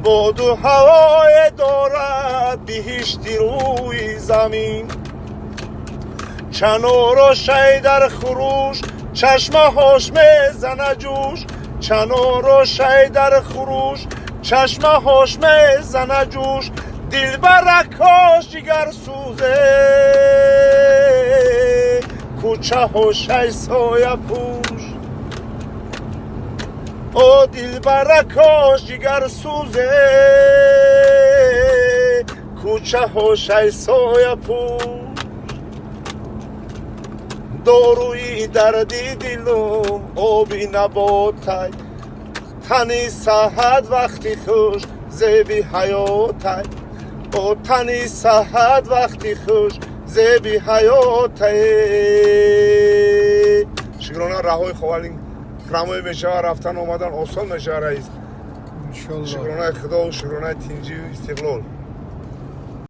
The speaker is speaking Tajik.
Боду ҳавое дорад биҳишти рӯи замин. Чаноро шай дар хуруш, чашмаҳош мезана ҷӯш. Чаноро шай дар хуруш, чашмаҳош мезана ҷӯш. Дилбаракош ҷигар сӯзе, кӯчаҳошай сояпӯш. О, дилбаракош ҷигар сӯзе, кӯчаҳошай сояпӯш. Доруи дарди дилум оби наботай, тани саҳат вақти хуш зеби ҳаётай. О, тани саҳат вақти хуш зеби ҳаётай. Шукрона, раҳои Ховалинг прямой мешава, рафтан омадан осон мешава, раис. Иншалло. Шукронаи Худо, шукронаи тинҷию истиқлол.